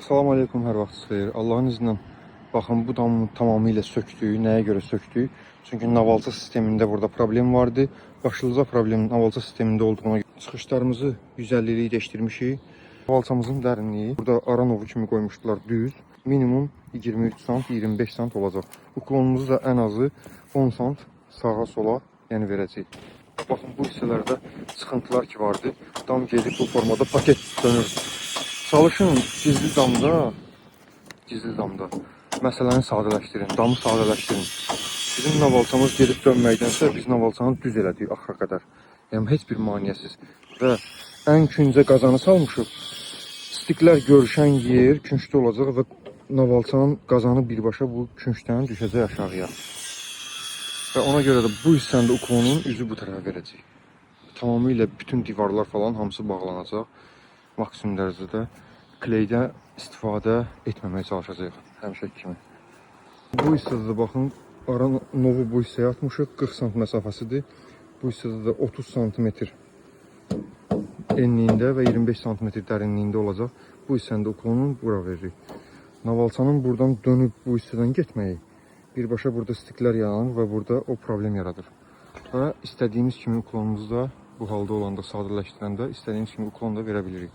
Salam aleykum, hər vaxtınız xeyir. Allahın izni ilə baxın, bu damı tamamilə söktük. Nəyə görə söktük? Çünki navalça sistemində burada problem vardı. Başlıca problem navalça sistemində olduğuna görə çıxışlarımızı 150-lik dəyişdirmişik. Navalçamızın dərinliyi burada Aranovu kimi qoymuşdular düz. Minimum 23 sant, 25 sant olacaq. Uklonumuzu da ən azı 10 sant sağa sola, yəni verəcəyik. Baxın, bu hissələrdə çıxıntılar ki vardı. Dam gedib bu formada paket dönür. Çalışın gizli damda məsələni sadələşdirin, damı sadələşdirin. Bizim navalçamız gedib dönməkdənsə biz navalçanı düz elədik axıra qədər. Yəni heç bir maneəsiz və ən küncə qazanı salmışıq. Stiklər görüşən yer küncdə olacaq və navalçanın qazanı birbaşa bu küncdən düşəcək aşağıya. Və ona görə də bu hissəndə uklonun üzü bu tərəfə verəcək. Tamamilə bütün divarlar falan hamısı bağlanacaq. Maksimum dərəcədə kleydə istifadə etməməyə çalışacağıq həmişəki kimi. Bu hissədə də baxın, Aranovu bu hissəyə atmışıq, 40 sm məsafəsidir. Bu hissədə də 30 sm enliyində və 25 sm dərinliyində olacaq. Bu hissəndə uklonun bura veririk. Navalçanın buradan dönüb bu hissədən getməyi birbaşa burada stiklər yaranır və burada o problem yaradır. Və istədiyimiz kimi uklonumuzu da bu halda olanda, sadələşdirəndə istədiyimiz kimi uklon da verə bilirik.